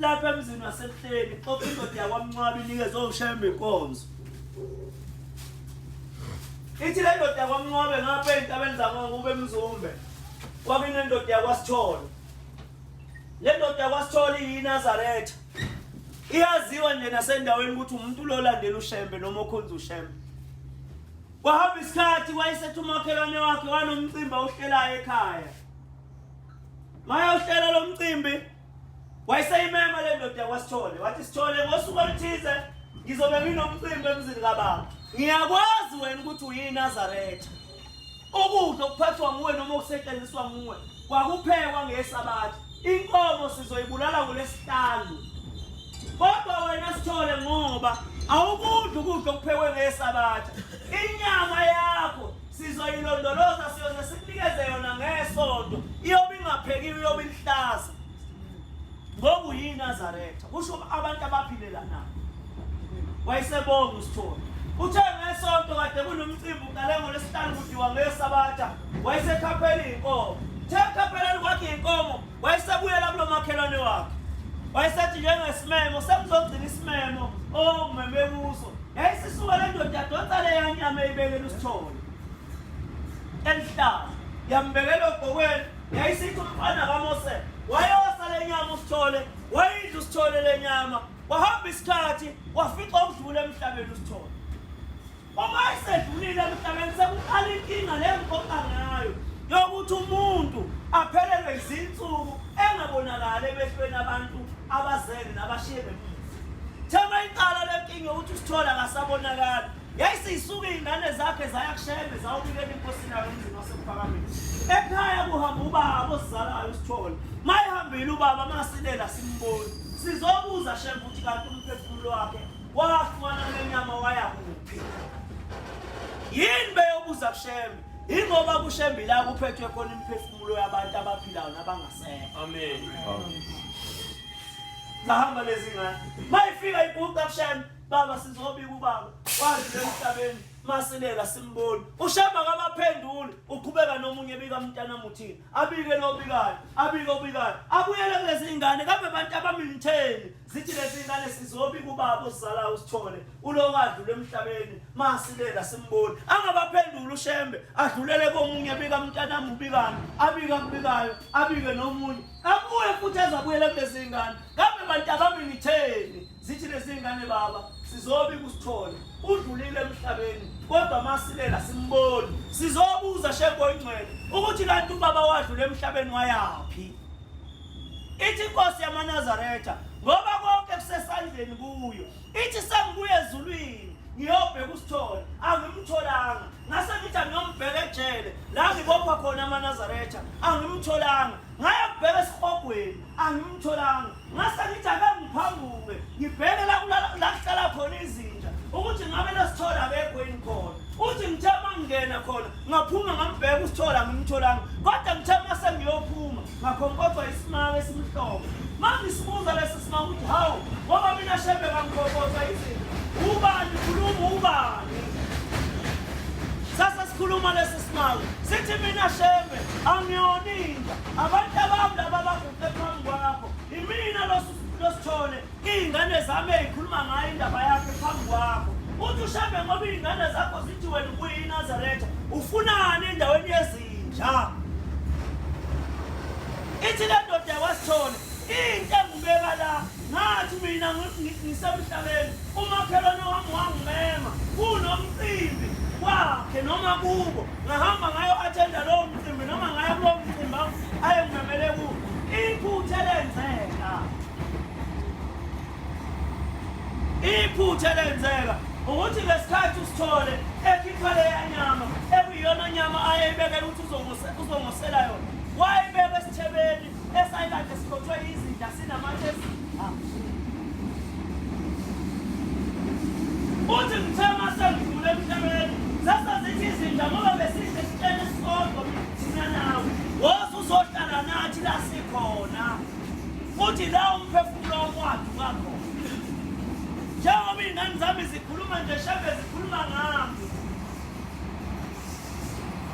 Lapha emzini waseBuhleni xoxa indoda yakwaMncwabe inikezwe uShembe inkonzo. Ithi le ndoda yakwaMncwabe ngapha ey'ntabeni zakwaNgube eMzumbe kwakunendoda yakwaSithole. Le ndoda yakwaSithole iyiNazaretha. Iyaziwa nje nasendaweni ukuthi umuntu lolandela uShembe noma okhonza uShembe. Kwahamba isikhathi wayesethi umakhelwane wakhe wanomcimbi awuhlelayo ekhaya. Mayawuhlela lo mcimbi Wayeseyimema le ndoda yakwaSithole, wathi Sithole, ngosuku oluthize ngizobe nginomcimbi emzini kababa. Ngiyakwazi wena ukuthi uyiNazaretha. Ukudla okuphathwa nguwe noma okusetshenziswa nguwe kwakuphekwa ngeSabatha. Inkomo sizoyibulala ngolwesihlanu. Kodwa wena Sithole ngoba awukudli ukudla okuphekwe ngeSabatha. Inyama yakho sizoyilondoloza siyoze sikunikeze yona ngesonto. Iyobe ingaphekiwe iyobe ilihlaza. Ngoba uyiNazaretha kusho abantu abaphilelanayo. Wayesebonga uSithole. Uthe ngesonto kade kunomcimbi uqale ngolwesihlanu kudliwa ngeSabatha wayesekhaphela iy'nkomo. Uthe ekukhapheleni kwakhe iy'nkomo wayesebuyela kulo makhelwane wakhe. Wayesethi njengesimemo sengizogcina isimemo owawungimeme kuso. Yayisisuka le ndoda yadonsa leya nyama eyibekela uSithole elihlaza yambekela ogqokweni Yayisithi umfana kaMose wayosa le nyama uSithole, wayidla uSithole le nyama, wahamba isikhathi wafica ukudlula emhlabeni uSithole. Uma esedlulile emhlabeni sekuqala inkinga le ngixoxa ngayo yokuthi umuntu aphelelwe izinsuku engabonakali emehlweni abantu abazele nabashiye ngemuva. Thema iqala le nkinga yokuthi uSithole akasabonakali. Yayisiyisuka iy'ngane zakhe zaya kuShembe zawubikela inkosi nayo emzini waseKuphakameni. Ekhaya kuhamba ubaba osizalayo uSithole. Mayehambile ubaba masilela simboni. Sizobuza Shembe ukuthi kanti umphefumulo wakhe wahlukana nenyama waya kuphi. Yini beyobuza kuShembe? Ingoba kuShembe la kuphethwe khona imiphefumulo yabantu abaphilayo nabangasekho. Amen. Zahamba lezi ngane. Mayifika iguqa kuShembe Baba sizobika ubaba wadlula emhlabeni masilela simboni uShemba akabaphenduli uqhubeka nomunye ebika mntanami uthini abike lo obikayo abike obikayo abuyele kulezi ngane kambe abantu abamimtheni zithi lezi ngane sizobika ubaba osizalayo usithole ulokadlula emhlabeni masilela simboni angabaphenduli uShembe adlulele komunye ebika mntanami ubikani abike akubikayo abike nomunye abuye futhi ezabuyele kulezi ngane kambe bantu abamimtheni Zithi lezi ngane baba sizobi kusithole udlulile emhlabeni kodwa masilela simboni sizobuza Shembe oyingcwele ukuthi kanti ubaba wadlula emhlabeni wayaphi ithi inkosi yamaNazaretha ngoba konke kusesandleni kuyo ithi sengibuye ezulwini ngiyobheka usithole angimtholanga ngase ngithi angiyombheka ejele la ngibopha khona amaNazaretha angimtholanga ngaya kubheka esihogweni angimtholanga Ngase ngithi ake ngiphambuke ngibheke la la kuhlala khona izinja ukuthi ngabe losithola akekho yini khona. Uthi ngithe uma ngingena khona ngaphuma ngambheka usithola ngimtholanga kodwa ngithe uma sengiyophuma ngakhonkothwa isimanga esimhlophe. Mangisibuza lesi simanga ukuthi hawu ngoba mina shembe ngangikhonkotha izinja ubani khuluma ubani sase sikhuluma lesi simanga sithi mina shembe angiyona inja abantu abami laba baguqe phambi kwakho imina losithole iy'ngane zami ey'khuluma ngayo indaba yakhe phambi kwakho uthi ushembe ngoba iy'ngane zakho zithi wena ubuyinazaretha ufunani endaweni yezinja ithi le ndoda yakwasithole into engibeka la ngathi mina ngisemhlabeni umakhelwane wami wangimema kunomcimbi kwakhe noma kubo ngahamba ngayo athenda lowo mcimbi noma ngaya kulowo mcimbi ayengimemele kuwo iphutha elenzeka iphutha elenzeka ukuthi ngesikhathi usithole ekhipha leya nyama ekuyiyona nyama ayeyibekela ukuthi uzongosela yona wayibeka esithebeni esayikade sikhothwe izinja sinamatshe ezinja uthi ngithe uma sengidlule emhlabeni zasezithi izinja ngoba besidle esitsheni esisodwa thina nawe woze uzohlala nathi la sikhona futhi la umphefumulo wami waduka khona njengoba iy'ngane zami zikhuluma nje shembe zikhuluma ngami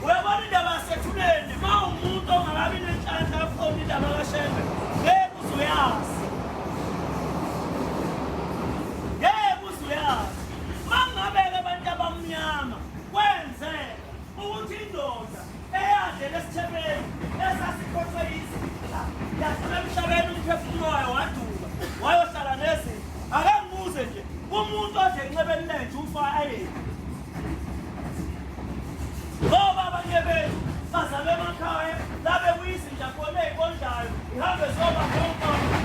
Uyabona indaba yasethuneni uma umuntu ongakabi nenhlanhla yokuqonda indaba kaShembe ngeke uze uyazi. indoda eyadlela esithebeni esasikhothwe yizinja, yadlula emhlabeni umphefumulo wayo waduka wayohlala nezinja. Ake ngibuze nje, umuntu odla enxebeni lenja ufa ayephi? Ngoba abanye bethu bazalwe emakhaya la bekuyizinja khona ey'kondlayo, ihambe zobamba onkomo.